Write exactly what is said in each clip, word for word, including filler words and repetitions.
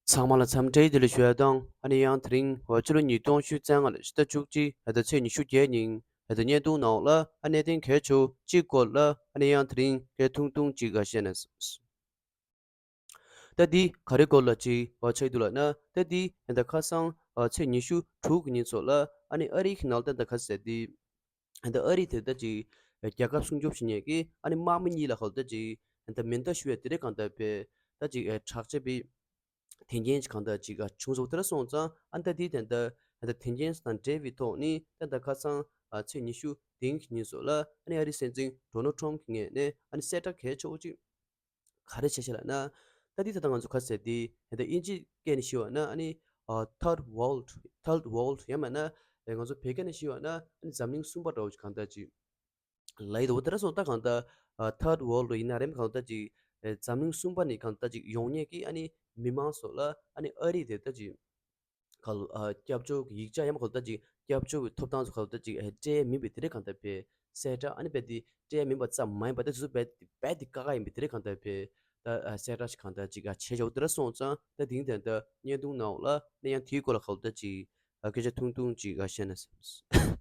ཚང་མ་ལ་འཚམས་འདྲིའི་བདེ་ལེགས་ཞུ་ཡ་དང་། ཨ་ནི་ཡང་དེ་རིང་འོ་ཕྱི་ལོ་ཉིས་སྟོང་ཉི་ཤུ་རྩ་ལྔ་ལོའི་ཕྱི་ཟླ་བཅུ་གཅིག་ཨ་ད་ཚེས་ཉི་ཤུ་བརྒྱད་ཉིན་ཨ་ད་བརྙན་ཐུང་ནང་ལ་ཨ་གནད་དོན་གལ་ཆེ་བོ་གཅིག་སྐོར་ལ་ཨ་ནི་ཡང་དེ་རིང་སྐད་ཐུང་ཐུང་ཅིག་ག་བཤད་ན་བསམ། ད་འདི་ག་རེ་སྐོར་ལ་ཅིག་འོ་ཆགས་འདུག་ལབ་ན། ད་འདི་ཨ་ད་ཁ་སང་ཨ་ཚེས་ཉི་ཤུ་དྲུག་གི་ཉིན་ཚོ་ལ་ཨ་ནི་ཨ་རིའི་ནང་ལ་ད་ད་ག་ཟེར་འདི། ད་ཨ་རི་དེ་ད་ཅིག་རྒྱལ་ཁབ་སྲུང་སྐྱོབ་བྱེད་མཁན་གྱི་ཨ་ནི་དམག་མི་གཉིས་ལ་ག་ལ་ད་ཅིག་ད་མེ་མདའ་གཞུ་ཡ་དེ་རེད། གང་ལྟར་བས་ད་ཅིག་དྲག་ཆས་པའི་དོན་རྐྱེན་ཅིག་གང་ལྟར་ཅིག་བྱུང་སོང་། དེ་འདྲ་སོང་ཙང་ཨ་ད་དེ་དེ་འདྲ་ད་དོན་རྐྱེན་དང་འབྲེལ་བའི་ཐོག་ནས་ད་ད་ཁ་སང་ཚེས་ཉི་ཤུ་བདུན་གྱི་ཉིན་སོགས་ལ་ཨ་ནི་ཨ་རིའི་སྲིད་འཛིན་ཌོ་ནལ་ཊམ་གྱི་ངོས་ནས་ཨ་ནི་གསལ་བསྒྲགས་གལ་ཆེ་བོ་ཅིག་ག་རེ་བྱས་ཤག་ལབ་ན། ད་འདི་ད་ལྟ་ང་ཚོ་ག་ཟེར་འདི་ད་ལྟ་དབྱིན་ཇི་སྐད་ནས་ཞུས་པ་ན་ཨ་ནི་ཨ་third world, third world ཡང་མིན་ན་ང་ཚོ་བོད་སྐད་ནས་ཞུས་པ་ན་ཨ་ནི་འཛམ་གླིང་གསུམ་པ་འདྲ་བོ་ཅིག་གང་ལྟར་ཅིག་ལབ་ཡོད་དོ། དེ་འདྲ་སོང་ཙང་གང་ལྟར་ཨ་third world ཡིན་ན་རེད། གང་ལྟར་ཅིག་འཛམ་གླིང་གསུམ་པ་ནས་གང་ལྟར་ཅིག་ཡོང་མཁན་གྱི་ཨ་ནི་མི་མང་སོགས་ལ་ཨ་ནི་ཨ་རི་དེ་ད་ཅིག་ག་ལ་ཨ་སྐྱབས་བཅོལ་གྱི་ཡིག་ཆ་ཡང་མིན་ག་ལ་ད་ཅིག་སྐྱབས་བཅོལ་གྱི་ཐོབ་ཐང་སོགས་ག་ལ་ད་ཅིག་ཨ་སྤྲད་མིན་པའི་དེ་འདྲ་གང་ལྟར་བས་གསལ་བསྒྲགས། ཨ་ནི་བས་དེ་སྤྲད་མིན་པ་ཙམ་མ་ཡིན་པ་ད་དེ་ཚོ་བས་བས་དེ་དཀའ་ཁག་ཡིན་པའི་དེ་འདྲ་གང་ལྟར་བས་ད་ཨ་གསལ་བསྒྲགས་ཤིག་གང་ལྟར་ཅིག་ཨ་བྱས་ཆོག་དེ་འདྲ་སོང་ཙང་ད་དེང་དེ་འདྲ་བརྙན་ཐུང་ནང་ལ་ནི་ཡང་དེའི་སྐོར་ལ་ག་ལ་ད་ཅིག་ཨ་སྐད་ཆ་ཐུང་ཐུང་ཅིག་ཨ་བཤད་ན་བསམ།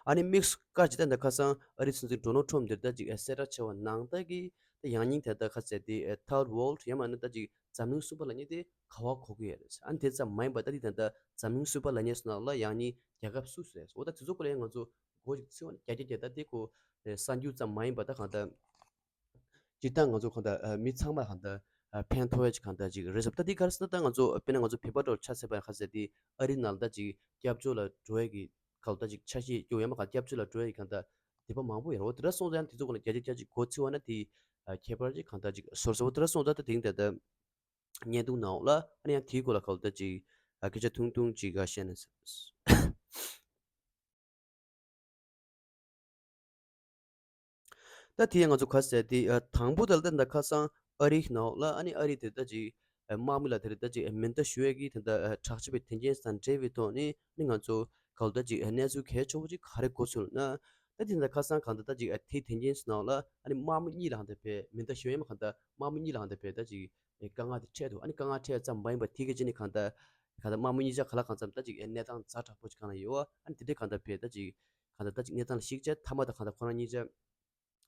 ཨ་ནི་དམིགས་སུ་བཀར་ཅིག་ད་ད་ཁ་སང་ཨ་རིའི་སྲིད་འཛིན་ཌོ་ནལ་ཊམ་འདིར་ད་ཅིག་གསལ་བསྒྲགས་བྱས་པ་ནང་ལྟར་གྱི་ད་ཡང་སྙིང་དེ་ད་ག་ཟེར་དེ་third world ཡང་མིན་ན་ད་ཅིག་འཛམ་གླིང་གསུམ་པ་ལབ་མཁན་དེ་ག་བ་གོ་གི་ཡོད་རེད། ཨ་ནི་དེ་ཙམ་མ་ཡིན་པ་ད་དེ་ད་ད་འཛམ་གླིང་གསུམ་པ་ལབ་མཁན་སོགས་ནང་ལ་ཡང་སྙིང་རྒྱལ་ཁབ་སུ་སུ་རེད། འོ་ད་དེ་ཚོ་སྐོར་ལ་ཡང་ང་ཚོ་མགོ་ཅིག་ཚོས་པ་ན་རྒྱ་རྒྱ་རྒྱ་ད་དེ་ཁོ་གསར་འགྱུར་ཙམ་མ་ཡིན་པ་ད་གང་ལྟར་སྤྱིར་བཏང་ང་ཚོ་གང་ལྟར་ཨ་མི་ཚང་མ་གང་ལྟར་ཨ་ཕན་ཐོགས་ཡ་ཅིག་གང་ལྟར་ཅིག་རེད་བསམ། ད་འདི་ག་རེ་ཟེར་ན་ད་ང་ཚོ་དཔེར་ན་ང་ཚོ་བོད་པ་འདྲ་བོ་ཆ་བཞག་པ་ཡིན་ན་ག་ཟེར་དེ་ཨ་རི་ནང་ལ་ད་ཅིག་སྐྱབས་བཅོལ་ལ་འགྲོ་ཡ་གི་གང་ལྟར་ཅིག་ཆ་ཤས་སྐྱོ་ཡ་མ་གང་སྐྱབས་བཅོལ་ལ་འགྲོ་ཡ་གི་གང་ལྟར་དད་པ་མང་པོ་ཡོད་རེད། འོ་དེ་འདྲ་སོང་ཙང་དེ་ཚོ་གང་ལ་བརྒྱ་ཆ་བརྒྱ་ཅིག་མགོ་ཚོས་པ་ན་དེ་ཨ་ཁྱད་པར་ཅིག་གང་ལྟར་ཅིག་སོ་སོ་འོ་དེ་འདྲ་སོང་ཙང་ད་དེང་ད་ལྟ་བརྙན་ཐུང་ནང་ལ་ཨ་ནི་ཡང་དེའི་སྐོར་ལ་གང་ལྟར་ཅིག་ཨ་སྐད་ཆ་ཐུང་ཐུང་ཅིག་ག་བཤད་ན་བསམ། ད་དེ་ང་ཚོ་ག་ཟེར་དེ་ཨ་དང་པོ་དེ་ལ་ད་ད་ཁ་སང་ཨ་རིའི་ནང་ལ་ཨ་ནི་ཨ་རི་དེ་ད་ཅིག་ཨ་དམག་མི་ལ་དེ་རེད་ད་ཅིག་ཨ་མེ་མདའ་གཞུ་ཡས་ཀྱི་དེ་ད་ཨ་དྲག་ཆས་པའི་དོན་རྐྱེན་དང་འབྲེལ་བའི་ཐོག་ནས་ཨ་ནི་ང་ཚོ་ག་ལ་ད་ཅིག་ཨ་གནས་ཚུལ་གལ་ཆེ་བོ་ཅིག་ག་རེ་གོ་ཚུལ་ན། ད་དེ་ད་ཁ་སང་གང་ད་ད་ཅིག་ཨ་དེའི་དོན་རྐྱེན་ནང་ལ་ཨ་ནི་དམག་མི་གཉིས་ལ་གང་ད་བས་མེ་མདའ་གཞུ་ཡས་མ་གང་ད་དམག་མི་གཉིས་ལ་གང་ད་བས་ད་ཅིག་ཨ་དཀའ་ངལ་དེ་འཕྲད་འདུག་ཨ་ནི་དཀའ་ངལ་འཕྲད་ཡ་ཙམ་མ་ཡིན་པ་དེ་གི་རྗེས་ནས་གང་ད་གང་ད་དམག་མི་གཉིས་ཆ་ག་ལ་གང་འཚམ་ད་ཅིག་ཨ་གནས་སྟངས་ཛ་དྲག་པོ་ཅིག་གང་ལ་ཡོད་ཨ་ནི་དེ་འདྲས་གང་ད་བས་ད་ཅིག་གང་ལྟར་ད་ཅིག་གནས་སྟངས་ལ་གཞིགས་བྱས་མཐའ་མ་དང་གང་ལྟར་ཁོ་རང་གཉིས་ཆ་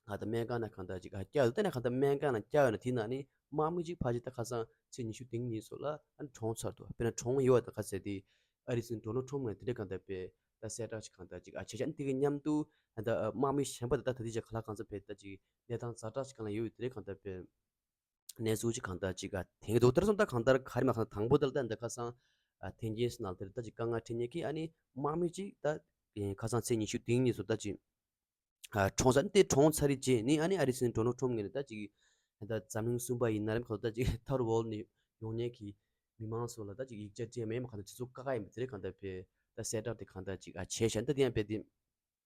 གང་ལྟར་སྨན་ཁང་ནང་གང་ལྟར་ཅིག་ཨ་བསྐྱལ་འདུག་ད་ནས་གང་ལྟར་སྨན་ཁང་ནང་བསྐྱལ་ཡོད་ན་དེ་ནང་ནས་དམག་མི་གཅིག་ཕལ་ཆེར་ད་ཁ་སང་ཚེས་ཉི་ཤུ་བདུན་ཉིན་སོགས་ལ་ཨ་ནི་གྲོངས་ཚར་འདུག་དཔེར་ན་གྲོངས་ཡོད་པ་ད་ག་ཟེར་དེ་ཨ་རི་སྲིད་འཛིན་ཌོ་ནལ་ཊམ་ངོས་དེ་འདྲས་གང་ལྟར་བས་ད་གསལ་བསྒྲགས་ཅིག་གང་ལྟར་ཅིག་ཨ་བྱས་ཙང་དེ་གི་མཉམ་དུ་ད་ལྟ་དམག་མི་གཞན་པ་ད་ད་ད་དེ་ཆ་ག་ལ་གང་འཚམ་བས་ད་ཅིག་གནས་སྟངས་ཛ་དྲག་ཅིག་གང་ལ་ཡོད་ཡོད་དེ་འདྲས་གང་ལྟར་བས། གནས་ཚུལ་ཅིག་གང་ལྟར་ཅིག་ཨ་དེང་གི་དོག་དེར་སོང་ད་གང་ལྟར་ག་རེ་མ་གང་དང་པོ་དེར་ད་འདི་ཁ་སང་ཨ་ཐེན་ཅིན་ནང་དེར་ད་ཅིག་དཀའ་ངལ་འཕྲད་མཁན་གྱི་ཨ་ནི་དམག་མི་ཅིག་ད་ཁ་སང་ཚེས་ཉི་ཤུ་བདུན་ཉིན་སུ་ད་ཅིག་ཨ་གྲོངས་ས་ཨ་ནི་དེ་གྲོངས་ཚར་རེད་རྗེས་ནི་ཨ་ནི་ཨ་རི་སྲིད་འཛིན་ཌོ་ནལ་ཊམ་ངོས་ནས་ད་ཅིག་ད་འཛམ་གླིང་གསུམ་པ་ཡིན་ན་རེམ་ཁ་ད་ཅིག་ཐར་ཝོལ་ནས་ཡོང་མཁན་གྱི་མི་མང་ཚོ་ལ་ད་ཅིག་ཡིག་ཆ་སྤྲད་མེད་མ་གང་ལྟར་ཅིག་ཚོ་དཀའ་ཁག་ཡིན་པ་དེ་རེད། གང་ལྟར་བས་ད་གསལ་བསྒྲགས་དེ་གང་ལྟར་ཅིག་ཨ་བྱས་ཤག་ད་དེ་ཡང་བས་དེ།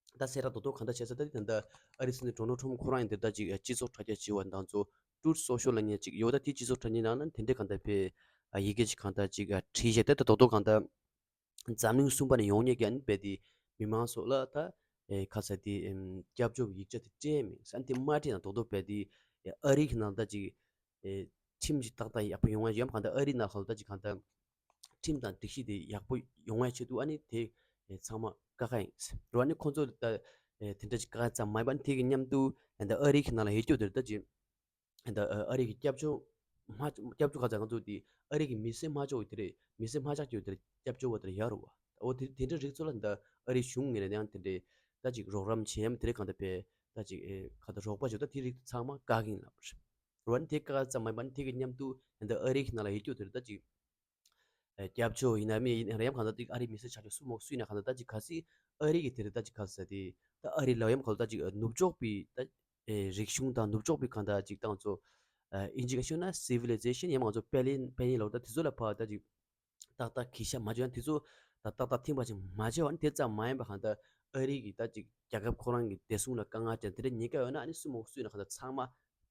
ད་གསལ་བསྒྲགས་རྡོག་རྡོག་གང་འདྲ་བྱས་ས་ད་དེ་ད་ལྟ་ཨ་རི་སྲིད་འཛིན་ཌོ་ནལ་ཊམ་ཁོ་རང་ཡིན་དེ་ད་ཅིག་སྤྱི་ཚོགས་དྲ་རྒྱ་ཞེས་པ་དང་ཚོ་ཊུརུ་སོ་ཤལ་ལབ་མཁན་ཅིག་ཡོད། ད་དེ་སྤྱི་ཚོགས་དྲ་རྒྱའི་ནང་ན་དེ་འདྲས་གང་འདྲ་བས་ཡི་གེ་ཅིག་གང་འདྲ་ཅིག་བྲིས་བྱས་ད་ད་རྡོག་རྡོག་གང་འདྲ་འཛམ་གླིང་གསུམ་པ་ནས་ཡོང་མཁན་གྱི་ཨ་ནི་བས་དེ་མི་མང་ཚོ་ལ་ད་ཁ་ས་དེ་སྐྱབས་བཅོལ་ཡིག་ཆ་དེ་སྤྲད་མེད་ས་ཨ་ནི་དེ་མ་སྤྲད་ན་རྡོག་རྡོག་བས་དེ་ཨ་རི་གི་ནང་ད་ཅིག་ཨེ་ཁྲིམས་ཀྱི་ཏག་ཏག་ཡག་པོ་ཡོང་བ་ཡོད་མ་གང་ལྟར་ཨ་རི་ནང་ལ་ད་ཅིག་གང་ལྟར་ཁྲིམས་དང་སྒྲིག་གཞི་དེ་ཡག་པོ་ཡོང་བའི་ཆེད་དུ་ཨ་ནི་དེ་ཨེ་ཚང་མ་དཀའ་ཁག་ཡིན་རོ། ཨ་ནི་ཁོང་ཚོ་ད་ཨེ་དེ་འདྲ་ཅིག་དཀའ་ཁག་ཙམ་མ་ཡིན་པ་ཨ་ནི་དེ་གི་མཉམ་དུ་ཨེ་ད་ཨ་རི་གི་ནང་ལ་ཡོད་རྒྱུ་དེ་ད་ཅིག་ཨེ་ད་ཨ་རི་གི་སྐྱབས་བཅོལ་མ་སྐྱབས་བཅོལ་ག་ཚ་ང་ཚོ་དེ་ཨ་རི་གི་མི་སེར་མ་ཆགས་ཡོད་དེ་རེད། མི་སེར་མ་ཆགས་ཀྱི་ཡོད་དེ་རེད། སྐྱབས་བཅོལ་བ་དེ་རེད་ཡ་རོ་བ། འོ་དེ་དེ་འདྲ་རིགས་ཚོ་ལ་ད་ཨ་རི་གཞུང་ངོས་ནས་ཡང་དེ་འདྲའི་ད་ཅིག་རོགས་རམ་བྱེད་ཡམ་དེ་རེད། གང་ལྟར་བས་ད་ཅིག་ཨེ་གང་ལྟར་རོགས་པ་བྱེད་ད་དེ་རིགས་ཚང་མ་བཀག་གིན་ལབ་པ་རེད། རོ་ཨ་ནི་དེ་བཀག་ཙམ་མ་ཡིན་པ་ཨ་ནི་དེ་གི་མཉམ་དུ་ཨེ་ད་ཨ་རི་གི་ནང་ལ་ཡོད་རྒྱུ་དེ་རེད། ད་ཅིག་ཨེ་སྐྱབས་བཅོལ་ཡིན་ན་མིན་ཡིན་ན་རེད་ཡམ་གང་ལྟར་དེ་ཨ་རི་མི་སེར་ཆགས་ཆོག་སུ་མོག་སུ་ཡིན་ན་གང་ལྟར་ད་ཅིག་གལ་སྲིད་ཨ་རི་གི་དེ་རེད་ད་ཅིག་གལ་སྲིད་དེ་ད་ཨ་རི་ལ་ཡམ་གང་ལྟར་ད་ཅིག་ནུབ་ཕྱོགས་པའི་ད་ཨེ་རིག་གཞུང་དང་ནུབ་ཕྱོགས་པའི་གང་ལྟར་ཅིག་ཏང་ཚོ་ཨེ་ཨིན་ཇི་ག་ཤོད་ན་སི་ཝི་ལི་ཛེ་ཤན་ཡམ་ང་ཚོ་པེ་ལིན་པེ་ལིན་ལོག་ད་དེ་ཚོ་ལ་ཕར་ད་ཅིག་ཏག་ཏག་གི་ཤ་མ་བྱོས་ན་དེ་ཚོ་ད་ཏག་ཏག་ཐིང་པ་ཅིག་མ་བྱས་པ་ནི་དེ་ཙམ་མ་ཡིན་པ་གང་ལྟར་ཨ་རི་གི་ད་ཅིག་རྒྱལ་ཁབ་ཁོ་རང་གི་བདེ་སྲུང་ལ་དཀའ་ངལ་ཅན་དེ་འདྲ་ཉེན་ཁ་ཡོད་ན་ཨ་ནི་སུ་མོག་སུ་ཡིན་ན་གང་ལྟར་ཚང་མ་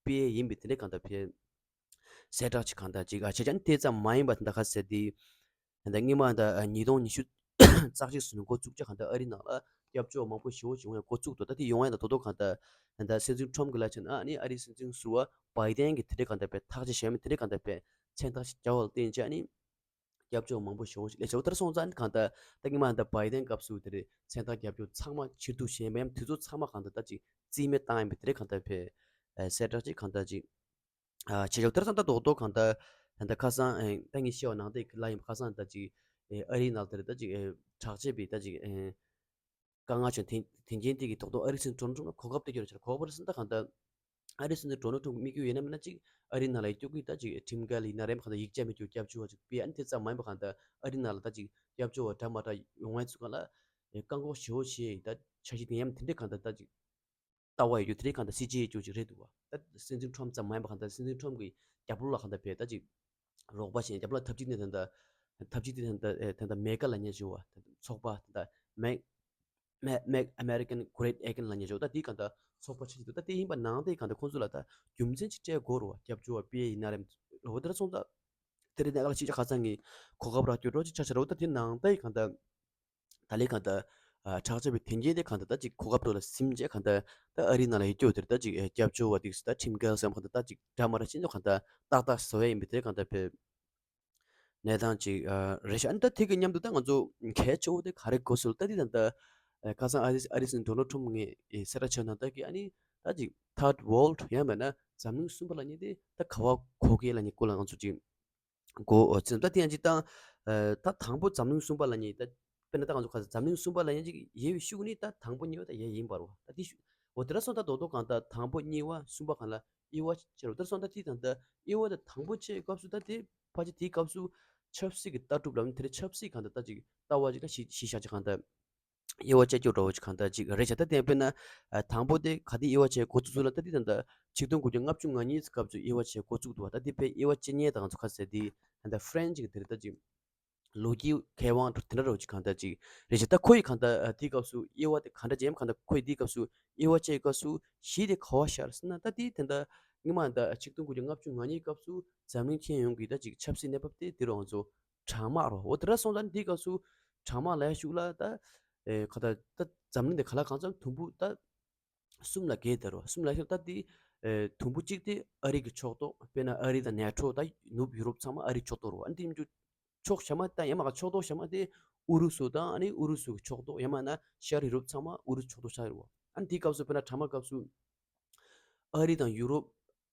སྤེལ་ཡིན་པའི་དེ་འདྲ་གང་ལྟར་ཕེ་གསལ་བསྒྲགས་ཅིག་གང་ལྟར་ཅིག་ཨ་བྱས་ཙང་དེ་ཙམ་མ་ཡིན་པ་ད་ག་ཟེར་དེ་ད་སྔོན་མ་ད་ཉིས་སྟོང་ཉི་ཤུ་རྩ་གཅིག་ཚུན་འགོ་བཙུགས་ཅིག་གང་ལྟར་ཨ་རི་ནང་ལ་སྐྱབས་བཅོལ་མང་པོ་ཞེ་པོ་ཅིག་ཡོང་ཡ་འགོ་བཙུགས་འདུག་ད་དེ་ཡོང་ཡ་ད་དོ་དོ་གང་ལྟར་ད་སྲིད་འཛིན་ཁྲོམ་གི་ལ་ཕྱིན་ཨ་ནི་ཨ་རི་སྲིད་འཛིན་ཟུར་པ་བྷའི་ཏན་གི་དེ་འདྲ་གང་ལྟར་ཕེ་ཐག་གཅོད་བྱས་མི་དེ་འདྲ་གང་ལྟར་ཕེ། མཚན་རྟགས་ཤིག་བརྒྱབ་པ་ལ་བརྟེན་བྱས་ཨ་ནི་རྒྱབ་སྐྱོར་མང་པོ་ཞེ་པོ་ཞིག་སླེབས་བྱུང་། དེ་སོང་ཙང་གང་ལྟར་ད་སྔོན་མ་ད་བྷའི་ཌེན་སྐབས་སུ་དེར་མཚན་རྟགས་རྒྱབ་སྐྱོར་ཚང་མ་ཕྱིར་བསྡུ་བྱས་ཡིན་པ་ཡང་དུས་ཚོད་ཚང་མ་གང་ལྟར་ད་ཅིག་རྩིས་མེད་བཏང་ཡིན་པ་དེ་རེད། གང་ལྟར་བས་གསལ་བསྒྲགས་ཅིག་གང་ལྟར་ཅིག་ཨ་བྱེད་ཆོག་དེར་ཙམ་ད་རྡོག་རྡོག་གང་ལྟར་ད་ལྟ་ཁ་སང་ཨེ་ད་ངས་བཤད་པ་ནང་དེ་ལ་ཡིན་པ་ཁ་སང་ད་ཅིག་ཨེ་ཨ་རིའི་ནང་དེར་ད་ཅིག་ཨེ་དྲག་ཆས་པའི་ད་ཅིག་ཨེ་དཀའ་ངལ་བྱུང་དེ་དེ་རྐྱེན་དེ་གི་རྡོག་རྡོག་ཨ་རིའི་སྲིད་འཛིན་ཌོ་ནལ་ཊམ་ཕ་གོ་སྐབས་དེ་སྐྱོར་བྱས། གོ་སྐབས་རེད་ཟེར་ན་ད་གང་ལྟར་ཨ་རིའི་སྲིད་འཛིན་ཌོ་ནལ་ཊམ་ཕ་གི་དམིགས་ཡུལ་ཡིན་ན་མིན་ན་ཅིག་ཨ་རིའི་ནང་ལ་ཡོད་ཀྱི་ད་ཅིག་ཁྲིམས་འགལ་ཡིན་ན་རེད་མ་གང་ལྟར་ཡིག་ཆ་མེད་རྒྱུ་སྐྱབས་བཅོལ་བ་ཅིག་སྤེལ། ཨ་ནི་དེ་ཙམ་མ་ཡིན་པ་གང་ལྟར་ཨ་རིའི་ནང་ལ་ད་ཅིག་སྐྱབས་བཅོལ་བ་འདྲ་མ་འདྲ་ཡོང་བའི་ཚུལ་གང་ལ་ཨེ་བཀག་འགོག་ཞེ་པོ་བྱས་ཡིན། ད་འཆར་གཞི་དེ་ཡང་དེ་འདྲའི་གང་ལྟར་ད་ཅིག་ལྟ་བ་ཡོད་རྒྱུ་དེ་རིང་གང་ལྟར་སྲིད་ཇུས་ཡོད་རྒྱུ་ཅིག་རེད་འདུག་བ། ད་སྲིད་འཛིན་ཊམ་ཕ་ཙམ་མ་ཡིན་པ་གང་ལྟར་སྲིད་འཛིན་ཊམ་ཕ་གི་རྒྱབ་ལོགས་ལ་གང་ལྟར་བས་ད་ཅིག་རོགས་པ་བྱས་རྒྱབ་ལོགས་འཐབ་ཇུས་དེ་ད་ལྟ་འཐབ་ཇུས་དེ་ད་ལྟ་ཨེ་ད་ལྟ་མེ་ག་ལབ་མཁན་ཅིག་ཡོད་བ། ད་ཚོགས་པ་ད་ལྟ་མེ་མེ་མེ་American Great Again ལབ་མཁན་ཅིག་ཡོད། ད་དེ་གང་ལྟར་ཚོགས་པ་ཆགས་ཀྱི་འདུག་ད་དེ་ཡིན་པ་ནང་དེ་གང་ལྟར་ཁོང་ཚོ་ལ་ད་རྒྱུ་མཚན་ཅིག་སྤྲད་དགོས་རེད་བ། སྐྱབས་བཅོལ་བ་སྤེལ་ཡིན་ན་རེད་བ། དེ་རེད་ནས་ལ་ཅིག་ཁ་སང་གི་གོ་སྐབས་རག་རྒྱུ་འགྲོ་ཅིག་ཆ་ཆ་རེད་བ། ད་དེ་ནང་དེ་གང་ལྟར་ད་ལས་གང་ལྟར་ཨ་དྲག་ཆས་པའི་དོན་རྐྱེན་དེ་གང་ལྟར་ད་ཅིག་གོ་སྐབས་ཐོག་ལ་ཟིན་བྱས་གང་ལྟར་ད་ཨ་རིའི་ནང་ལ་ཡོད་རྒྱུ་དེར་ད་ཅིག་ཨེ་སྐྱབས་བཅོལ་བ་དེ་ད་ཁྲིམས་འགལ་བསམ་གང་ལྟར་ད་ཅིག་འདྲ་མ་འདྲ་ཅིག་གང་ལྟར་ཏག་ཏག་བཟོ་ཡ་ཡིན་པའི་དེ་གང་ལྟར་བས་གནས་སྟངས་ཅིག་ཨ་རེད་ཤག་ཨ་ནི་ད་དེ་གི་མཉམ་དུ་ད་ང་ཚོ་གལ་ཆེ་བོ་དེ་ག་རེ་གོ་སོང་ད་དེ་ད་ལྟ་ཨེ་ཁ་སང་ཨ་རི་ཨ་རི་སྲིད་འཛིན་ཌོ་ནལ་ཊམ་ཕ་ངས་ཨེ་གསལ་བསྒྲགས་བྱས་ནང་ད་གི་ཨ་ནི་ད་ཅིག་Third World ཡང་མིན་ན་འཛམ་གླིང་གསུམ་པ་ལབ་མཁན་དེ་ད་ག་པར་གོ་གི་ལབ་མཁན་སྐོར་ལ་ང་ཚོ་ཅིག་གོ་འོ་ཙམ་ད་དེ་ཡང་ཅིག་ད་ཨ་ད་དང་པོ་འཛམ་གླིང་གསུམ་པ་ལབ་མཁན་ད་དཔེར་ན་ད་ང་ཚོ་ག་ས་འཛམ་གླིང་གསུམ་པ་ལབ་མཁན་ཅིག་ཡོད་པའི་ཤུགས་ནི་ད་དང་པོ་གཉིས་པ་ད་ཡོད་ཡིན་པ་རེད་བ། ད་དེ་ཤུ་འོ་དེ་འདྲ་སོང་ད་རྡོག་རྡོག་གང་ལྟར་དང་པོ་གཉིས་པ་གསུམ་པ་གང་ལ་དབྱེ་བ་ཕྱེ་རོགས། དེར་སོང་ད་དེ་དང་ད་དབྱེ་བ་ད་དང་པོ་ཕྱེ་སྐབས་སུ་ད་དེ་ཕལ་ཆེར་དེའི་སྐབས་སུ་ཆབ་སྲིད་ཀྱི་ལྟ་གྲུབ་ལ་དེ་རེད་ཆབ་སྲིད་གང་ལྟར་ད་ཅིག་ལྟ་བ་ཅིག་ད་ཞིག་ཞིག་བཞག་ཅིག་གང་ལྟར་དབྱེ་བ་ཕྱེ་རྒྱུ་འདྲ་བོ་ཅིག་གང་ལྟར་ཅིག་རེད་བྱ། ད་དེ་དཔེར་ན་ཨ་དང་པོ་དེ་ག་དེ་དབྱེ་བ་ཕྱེ་འགོ་བཙུགས་ཚུལ་ལ་ད་དེ་ད་ད་ཆིག་སྟོང་དགུ་བརྒྱ་ལྔ་བཅུ་ང་གཉིས་སྐབས་སུ་དབྱེ་བ་ཕྱེ་འགོ་བཙུགས་འདུག་བ། ད་དེ་དཔེ་དབྱེ་བ་ཕྱེ་མཁན་ད་ང་ཚོ་ག་ཟེར་དེ་ད་ད་ཧྥ་རན་ཅིག་གི་དེ་རེད་ད་ཅིག་ལོ་རྒྱུས་མཁས་དབང་དེ་འདྲ་རོ་ཅིག་གང་ལྟར་ཅིག་རེད་ཤག་ད་ཁོ་ཡི་གང་ལྟར་ཨ་དེའི་སྐབས་སུ་དབྱེ་བ་དེ་གང་འདྲ་ཅིག་ཡིན་གང་ལྟར་ཁོ་ཡི་དེའི་སྐབས་སུ་དབྱེ་བ་ཕྱེ་བའི་སྐབས་སུ་གཞི་དེ་ག་པར་ཤར་ཟེར་ན་ད་དེ་དེ་འདྲ་སྔོན་མ་ད་ཆིག་སྟོང་དགུ་བརྒྱ་ལྔ་བཅུ་ང་གཉིས་སྐབས་སུ་འཛམ་གླིང་ཁྱོན་ཡོངས་ཀྱི་ད་ཅིག་ཆབ་སྲིད་གནས་བབ་དེ་དེ་རུ་ང་ཚོ་གྲང་དམག་རོ་འོ་དེ་འདྲ་སོང་ཙང་དེའི་སྐབས་སུ་གྲང་དམག་ལ་ཡ་ཤུགས་ལ་ད་ཨེ་ག་ད་ད་འཛམ་གླིང་དེ་ག་ལ་གང་འཚམ་དུམ་བུ་ད་གསུམ་ལ་གས་དེ་རོ། གསུམ་ལ་ཤོད་ད་དེ་ཨེ་དུམ་བུ་གཅིག་དེ་ཨ་རི་གི་ཕྱོགས་གཏོགས་དཔེར་ན་ཨ་རི་དང་ནེ་ཊོ་ད་ནུབ་ཡུ་རོབ་ཚང་མ་ཨ་རི་ཕྱོགས་གཏོགས་རོ། ཨ་ནི་དེ་ཡིན་རྒྱུ་ཕྱོགས་ཞྭ་དམར་དང་ཡ་མ་ག་ཕྱོགས་གཏོགས་ཞྭ་དམར་དེ་ཨུ་རུ་སུ་དང་ཨ་ནི་ཨུ་རུ་སུ་གི་ཕྱོགས་གཏོགས་ཡ་མ་ན་ཤར་ཡུ་རོབ་ཚང་མ་ཨུ་རུ་སུ་ཕྱོགས་གཏོགས་ཆགས་རོ། ཨ་ནི་དེའི་སྐབས་སུ་དཔེར་ན་གྲང་དམག་སྐབས་སུ་ཨ་རི་དང་ཡུ་རོབ་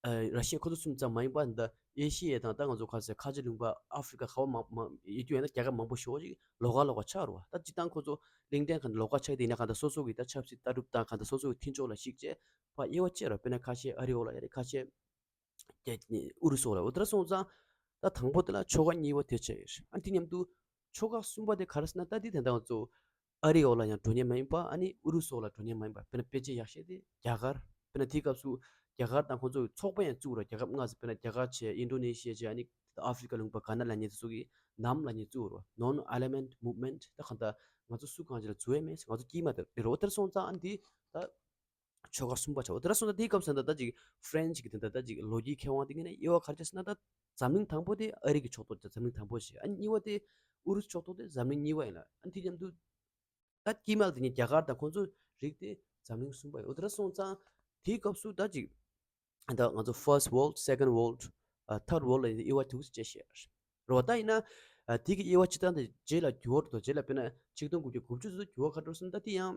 ཨ་ར་ཤི་ཡ་ཁོ་ཚོ་གསུམ་ཙམ་མ་ཡིན་པ་འདི་ཨེ་ཤི་ཡ་དང་ད་ང་ཚོ་ག་ཟེར་ཁ་ཆེ་ལུང་པ་ཨ་ཧྥི་རི་ཀ་ག་བ་མང་མང་ཡོད་རྒྱུ་ཡིན་ན་རྒྱལ་ཁབ་མང་པོ་ཞེ་པོ་ཅིག་ལོགས་ཀ་ལོགས་ཀ་ཆགས་རོ། ད་སྤྱིར་བཏང་ཁོ་ཚོ་གླིང་ཕྲན་གང་ལོགས་ཀ་ཆགས་དེ་ཡིན་ན་གང་ལྟར་སོ་སོ་གི་ད་ཆབ་སྲིད་ལྟ་གྲུབ་དང་གང་ལྟར་སོ་སོ་གི་མཐུན་ཕྱོགས་ལ་གཞིགས་བྱས་ཕར་དབྱེ་བ་ཕྱེ་རོ། དཔེར་ན་ཁ་ཤས་ཨ་རི་འོག་ལ་ཡ་རེད། ཁ་ཤས་ཨུ་རུ་སུ་འོག་ལ་འོ་དེ་འདྲ་སོང་ཙང་ད་དང་པོ་དེ་ལ་ཕྱོགས་ཁག་གཉིས་པ་དེ་ཆགས་ཡོད་རེད། ཨ་དེ་མཉམ་དུ་ཕྱོགས་ཁག་གསུམ་པ་དེ་ག་རེ་ཟེར་ན་ད་དེ་དེ་འདྲ་ང་ཚོ་ཨ་རི་འོག་ལ་ཡང་འགྲོ་མཁན་མ་ཡིན་པ་ཨ་ནི་ཨུ་རུ་སུ་འོག་ལ་འགྲོ་མཁན་མ་ཡིན་པ་དཔེར་ན་དཔེ་ཆ་ཡག་ཤོས་དེ་རྒྱ་གར། དཔེར་ན་དེའི་སྐབས་སུ་རྒྱ་གར་དང་ཁོང་ཚོ་ཚོགས་པ་ཡང་བཙུགས་རོ། རྒྱལ་ཁབ་ལྔ་ཟེར་དཔེར་ན་རྒྱ་གར་བྱས་ཨིན་ཌོ་ནེ་ཤི་ཡ་བྱས་ཨ་ནི་ཨ་ཧྥི་རི་ཀ་ལུང་པ་ག་ན་ལབ་མཁན་དེ་ཚོ་གི་ནམ་ལབ་མཁན་བཙུགས་རོ། Non-Alignment Movement ད་གང་ལྟར་ང་ཚོ་སུ་གང་ཅིག་ལ་འཛུལ་ཡས་མེད་ཟེར་ང་ཚོ་དཀྱིལ་མ་དེ་རེད་རོ། དེར་སོང་ཙང་ཨ་ནི་དེ་ད་ཆོལ་ཁ་གསུམ་པ་ཆགས། འོ་དེ་འདྲ་སོང་ཙང་དེའི་སྐབས་སུ་ད་ལྟ་ཅིག་ཧྥ་རན་ཅིག་གི་དེ་འདྲ་ད་ཅིག་ལོ་རྒྱུས་མཁས་དབང་དེ་ངོས་ནས་དབྱེ་བ་ག་རེ་བྱས་ཟེར་ན་ད་འཛམ་གླིང་དང་པོ་དེ་ཨ་རི་གི་ཕྱོགས་གཏོགས་དེ་འཛམ་གླིང་དང་པོ་ཞིག་ཨ་ནི་གཉིས་པ་དེ་ཨུ་རུ་སུ་ཕྱོགས་གཏོགས་དེ་འཛམ་གླིང་གཉིས་པ་ཡིན་ལ། ཨ་ནི་དེ་མཉམ་དུ་ད་དཀྱིལ་མ་དེ་ཉིད་རྒྱ་གར་དང་ཁོང་ཚོ་རིགས་དེ་འཛམ་གླིང་གསུམ་པ་ཡིན། འོ་དེ་འདྲ་སོང་ཙང་དེའི་སྐབས་སུ་ད་ཅིག་ད་ང་ཚོ་First World, Second World, ཨ་Third World ལ་དབྱེ་བ་དེ་འདྲ་བྱས་བཤད་རེད་བ། ད་ཡིན་ན་ཨ་དེ་གི་དབྱེ་བ་ཕྱེ་སྟངས་དེ་རྗེས་ལ་འགྱུར་བ་འགྲོ། རྗེས་ལ་དཔེར་ན་ཆིག་སྟོང་དགུ་བརྒྱ་དགུ་བཅུ་ཙམ་འགྱུར་བ་ག་འགྲོ་སོང་ད་དེ་ཡང་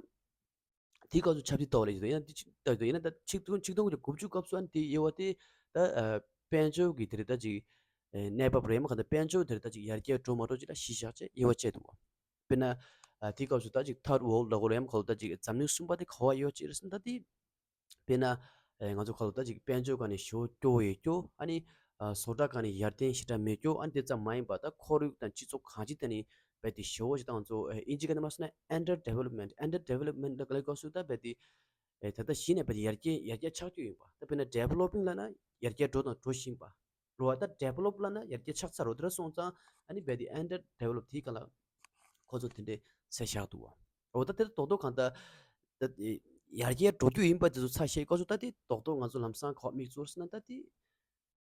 དེའི་སྐབས་སུ་ཆབ་སྲིད་ལྟ་བ་ལས་ཀྱི་འདུག་ཡིན་ན་དེ་ཆིག་ལྟ་ཡིན་ན་ད་ཆིག་སྟོང་ཆིག་སྟོང་དགུ་བརྒྱ་དགུ་བཅུ་སྐབས་སུ་ཨ་ནི་དེའི་དབྱེ་བ་དེ་ད་ཨ་དཔལ་འབྱོར་གྱི་དེ་རེད་ད་ཅིག་ཨ་གནས་བབ་རེད་མ་གང་ལྟར་དཔལ་འབྱོར་དེ་རེད་ད་ཅིག་ཡར་རྒྱས་འགྲོ་མ་འགྲོ་ཅིག་ལ་གཞི་བཞག་བྱས་དབྱེ་བ་ཕྱེ་འདུག་བ། དཔེར་ན་ཨ་དེའི་སྐབས་སུ་ད་ཅིག་Third World ལ་གོ་ལ་ཡམ་གོ་ལ་ད་ཅིག་འཛམ་གླིང་གསུམ་པ་དེ་ག་བ་དབྱེ་བ་ཕྱེ་རེད་ཟེར་ན་ད་དེ་དཔེར་ན་ཨ་ང་ཚོ་ག་ལ་ད་ཅིག་དཔལ་འབྱོར་སྒང་ནས་ཞེ་པོ་སྐྱོ་བོ་ཡོད་སྐྱོ། ཨ་ནི་ཨ་བཟོ་གྲྭ་སྒང་ནས་ཡར་ཐོན་ཞེ་དྲག་མེད་སྐྱོ། ཨ་ནི་དེ་ཙམ་མ་ཡིན་པ་ད་ཁོར་ཡུག་དང་སྤྱི་ཚོགས་གང་ཅི་དེ་ནི་རྦད་དེ་ཞེ་པོ་ཞིག་ད་ང་ཚོ་ཨ་ཨིན་ཇི་སྐད་ནས་མ་སོང་ན་under development, under development ལ་ག་ལ་སྐབས་སུ་ད་རྦད་དེ་ཨེ་ད་ལྟ་གཞི་ནས་རྦད་དེ་ཡར་རྒྱས་ཡར་རྒྱས་ཆགས་རྒྱུ་ཡིན་པ། ད་དཔེར་ན་developing ལབ་ན་ཡར་རྒྱས་འགྲོ་དང་འགྲོ་བཞིན་པ་རེད་བ། ད་develop ལབ་ན་ཡར་རྒྱས་ཆགས་ཚར་རོ། དེ་འདྲ་སོང་ཙང་ཨ་ནི་རྦད་དེ་under develop དེའི་སྒང་ལ་ཁོ་ཚོ་དེ་འདྲའི་ཚད་བཞག་འདུག་བ། འོ་ད་དེ་རྡོག་རྡོག་གང་ལྟར་ད་ཡར་རྒྱས་འགྲོ་རྒྱུ་ཡིན་པ་དེ་ཚོ་ཚད་བཤད་སྐབས་སུ་ད་དེ་རྡོག་རྡོག་ང་ཚོ་ལམ་སང་ག་པར་དམིགས་ཚུལ་ཟེར་ན་ད་དེ་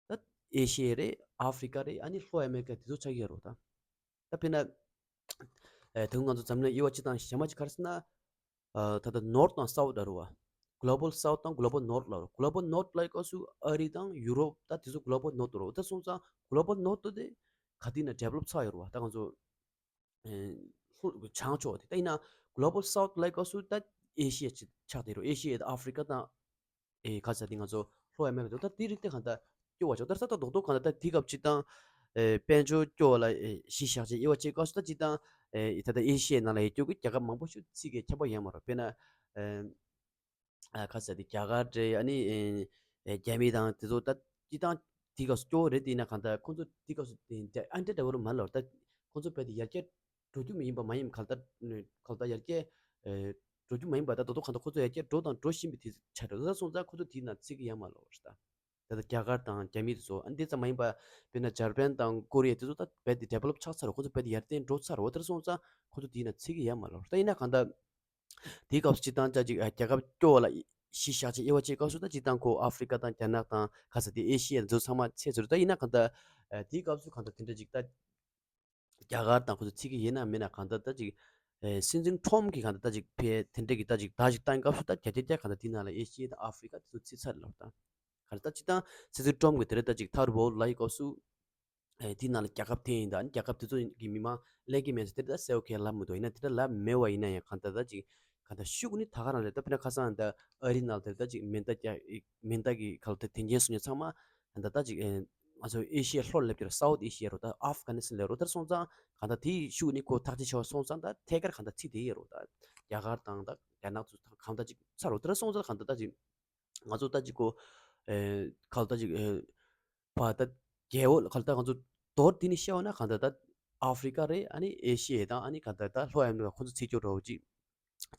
ད་ཨེ་ཤི་ཡ་རེད། ཨ་ཧྥི་རི་ཀ་རེད། ཨ་ནི་ལྷོ་ཨ་མེ་རི་ཀ་དེ་ཚོ་ཆགས་ཀྱི་ཡོད་རེད་བ། ད་ད་དཔེར་ན་ཨེ་ད་ང་ཚོ་འཛམ་གླིང་དབྱེ་བ་ཕྱེ་སྟངས་གཞན་མ་ཅིག་ག་རེ་ཟེར་ན། ཨ་ད་ལྟ་North དང་South ལ་རེད་བ། Global South དང་Global North ལབ་རེད། Global North ལབ་སྐབས་སུ་ཨ་རི་དང་ཡུ་རོབ་ད་དེ་ཚོ་Global North རེད། ད་སོང་ཙང་Global North དེ་ག་དུས་ན་develop ཚར་ཡོད་རེད་བ། ད་ང་ཚོ་ཨེ་ལྷོ་བྱང་ཕྱོགས་དེ། ད་ཡིན་ན་Global South ལབ་སྐབས་སུ་ད་ཨེ་ཤི་ཡ་ཆགས་བསྡད་རེད། ཨེ་ཤི་ཡ་དང་ཨ་ཧྥི་རི་ཀ་དང་ཨེ་ག་ས་དེ་ང་ཚོ་ལྷོ་ཨ་མེ་རི་ཀ་དང་། ད་དེ་རིགས་དེ་གང་ལྟར་སྐྱོ་བ་ཆགས། ད་ས་ད་རྡོག་རྡོག་གང་ལྟར་ད་དེ་སྐབས་སྤྱིར་བཏང་ཨེ་དཔལ་འབྱོར་སྐྱོ་བ་ལ་ཨེ་གཞི་བཞག་བྱས་དབྱེ་བ་ཕྱེ་སྐབས་སུ། ད་སྤྱིར་བཏང་ཨེ་ད་ལྟ་ཨེ་ཤི་ཡའི་ནང་ལ་ཡོད་རྒྱུ་གི་རྒྱལ་ཁབ་མང་པོ་ཞིག་ཚིག་གི་ཁྱད་པར་ཡོད་མ་རེད། དཔེར་ན་ཨེ་ཨ་ག་ས་དེ་རྒྱ་གར་རེད། ཨ་ནི་ཨེ་ཨེ་རྒྱ་མི་དང་དེ་ཚོ་ད་སྤྱིར་བཏང་དེ་སྐབས་སུ་སྐྱོ་བོ་རེད། དེ་ཡིན་ན་གང་ལྟར་ཁོང་ཚོ་དེ་སྐབས་སུ་དེ་འདྲ་ཨ་འདྲ་འདྲ་བོ་རུ་མ་ལོར། ད་ཁོང་ཚོ་རྦད་དེ་ཡར་རྒྱས་འགྲོ་རྒྱུ་མ་ཡིན་པ། མ་ཡིན་གང་ལྟར་གང་ལྟར་ཡར་རྒྱས་ཨེ་འགྲོ་རྒྱུ་མ་ཡིན་པ། ད་དོ་དོ་གང་ལྟར་ཁོ་ཚོ་ཡར་རྒྱས་འགྲོ་དང་འགྲོ་བཞིན་པའི་དུས་ཆགས་རེད། ད་སོང་ཙང་ཁོ་ཚོ་དེའི་ནང་ཚིག་གི་ཡ་མ་ལོག་རེད། ད་ད་ལྟ་རྒྱ་གར་དང་རྒྱ་མི་དེ་ཚོ་ཨ་ནི་དེ་ཙམ་མ་ཡིན་པ། དཔེར་ན་ཇར་པན་དང་ཀོ་རི་ཡ་དེ་ཚོ་ད་རྦད་དེ་develop ཆགས་ཚར་རེད། ཁོ་ཚོ་རྦད་དེ་ཡར་ལྟན་འགྲོ་ཚར་རེད། འོ་དེར་སོང་ཙང་ཁོ་ཚོ་དེའི་ནང་ཚིག་གི་ཡ་མ་ལོག་རེད། ད་ཡིན་ན་གང་ལྟར་དེའི་སྐབས་སུ་སྤྱིར་བཏང་ཅག་ཅིག་རྒྱལ་ཁབ་སྐྱོ་བ་ལ་གཞི་བཞག་བྱས་དབྱེ་བ་ཕྱེ་སྐབས་སུ། ད་སྤྱིར་བཏང་ཁོ་ཨ་ཧྥི་རི་ཀ་དང་རྒྱ་ནག་དང་ག་ས་དེ་ཨེ་ཤི་ཡ་དེ་ཚོ་ཚང་མ་ཚད་ཚོད་རེད། ད་ཡིན་ན་གང་ལྟར་དེའི་སྐབས་སུ་གང་ལྟར་དེ་འདྲ་ཅིག་ད། རྒྱ་གར་དང་ཁོ་ཚོ་ཚིག་གི་ཡིན་ན་མིན་ན་གང་ལྟར་ད་ཅིག་ཨེ་སྲིད་འཛིན་ཁྲོམ་གྱིས་གང་ལྟར་ད་ཅིག་ཕེ་དེ་འདྲ་གི་ད་ཅིག་ད་ཅིག་བཏང་སྐབས་སུ། ད་རྒྱ་རྒྱ་རྒྱ་གང་ལྟར་དེ་ནང་ལ་ཨེ་ཤི་ཡ་དང་ཨ་ཧྥི་རི་ཀ་དེ་ཚོ་ཚིག་ཚར་ལབ་ད། གང་ལྟར་སྤྱིར་བཏང་སྲིད་འཛིན་ཁྲོམ་གྱིས་དེ་རེད། ད་ཅིག་མཐར་བོ་ལ་ཡི་སྐབས་སུ་ཨེ་དེ་ནང་ལ་རྒྱལ་ཁབ་དེ་ཡིན་ད། རྒྱལ་ཁབ་དེ་ཚོ་གི་མི་མང་ལེན་གྱི་མེད་ཟེར་དེ་ད་གསལ་པོ་གང་ཡང་ལབ་མི་འདུག་ཡིན་ན་དེ་འདྲ་ལབ་མེད་པ་ཡིན་ན་ཡང་གང་ལྟར་ད་ཅིག་གང་ལྟར་ཤུགས་ནི་ད་ག་རང་རེད། ད་དཔེར་ན་ཁ་སང་ད་ཨ་རིའི་ནང་དེར་ད་ཅིག་མེ་མདའ་རྒྱག་མེ་མདའ་གི་ག་ལ་དེ་དེ་འགན་སུ་ཉོ་ཚང་མ་ད་ད་ཅིག་ཨེ་ང་ཚོ་ཨེ་ཤི་ཡའི་ལྷོར་སླེབས་ཀྱི་རེད། སའུ་ཐི་ཨེ་ཤི་ཡ་རོ། ད་ཨབ་གྷ་ནི་སི་ཐན་ལ་རོ། དེར་སོང་ཙང་གང་ལྟར་དེའི་ཤུགས་ནི་ཁོ་ཐག་གཅོད་བྱས་པ་སོང་ཙང་ད་ཐད་ཀར་གང་ལྟར་ཚིག་དེ་ཡོད་རོ། ད་རྒྱ་གར་དང་ད་རྒྱ་ནག་ཚོ་གང་ལྟར་ཅིག་ཚར་རོ། དེར་སོང་ཙང་གང་ལྟར་ད་ཅིག་ང་ཚོ་ད་ཅིག་གོ་ཨེ་ག་ལ་ད་ཅིག་ཨེ་བ་ད་རྒྱལ་པོ་ག་ལ་ད་ང་ཚོ་མདོར་དེ་ནི་བཤད་པ་ན་གང་ལྟར་ད་ཨ་ཧྥི་རི་ཀ་རེད། ཨ་ནི་ཨེ་ཤི་ཡ་དང་ཨ་ནི་གང་ལྟར་ད་ལྷོ་ཨ་མེ་རི་ཀ་ཁོ་ཚོ་ཚིག་སྐྱོ་འདྲ་བོ་ཅིག་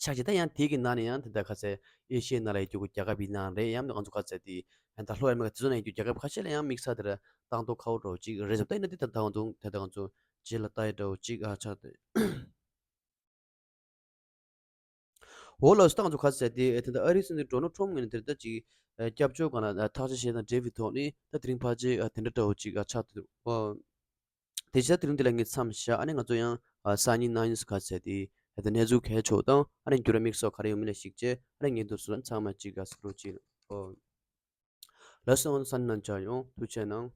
ཆགས་ཀྱི། ད་ཡང་དེ་གི་ནང་ནས་ཡང་དེ་འདྲ་ག་ཚད་ཨེ་ཤི་ཡའི་ནང་ལ་ཡོད་རྒྱུ་གི་རྒྱལ་ཁབ་ཡིན་ནའང་རེད། ཡང་ང་ཚོ་ག་ཚད་དེ་ད་ལྷོ་ཨ་མེ་རི་ཀ་དེ་ཚོ་ནང་ཡོད་རྒྱུ་རྒྱལ་ཁབ་ཁ་ཤས་ལ་ཡང་དམིགས་བསལ་དེ་འདྲ་བཏང་མདོག་ཁ་པོ་འདྲ་བོ་ཅིག་རེད་བསམ། ད་ཡིན་ན་དེ་ད་ད་ང་ཚོ་དེ་ད་ང་ཚོ་རྗེས་ལ་ལྟ་ཡ་འདྲ་བོ་ཅིག་ཨ་ཆགས་ཏེ། འོ་ལགས་སོ། ད་ང་ཚོ་ག་ཚད་དེ་ད་ལྟ་ཨ་རིའི་སྲིད་འཛིན་ཌོ་ནལ་ཁྲོམ་ངོས་ནས་དེ་ལྟ་ཅིག་ཨ་སྐྱབས་བཅོལ་སྒང་ལ་ཨ་ཐག་གཅོད་བྱས་དང་འབྲེལ་བའི་ཐོག་ནས་ད་དེ་རིང་ཕལ་ཆེར་ཨ་དེ་འདྲ་འདྲ་བོ་ཅིག་ཨ་ཆགས་ཐུབ། ཨོ། དེ་བྱས་དེ་རིང་འདི་ལ་ངས་མཚམས་བཞག་ཨ་ནི་ང་ཚོ་ཡང་ཨ་སང་ཉིན་གནངས་ཉིན་སུ་ག་ཚད་དེ་ད་ལྟ་གནས་ཚུལ་གལ་ཆེ་བ་དང་། ཨ་ནི་འགྱུར་བ་དམིགས་བསལ་ག་རེ་ཡོང་མིན་ལ་གཞིགས་བྱས། ཨ་ནི་ངས་འདུག་སུ་ལ་ཚང་མ་ཅིག་ཨ་སུ་རོ་ཅིག། ཨོ། ལགས་སོ། སང་ཉིན་ནང་མཇལ་ཡོང་། ཐུགས་རྗེ་གནང་།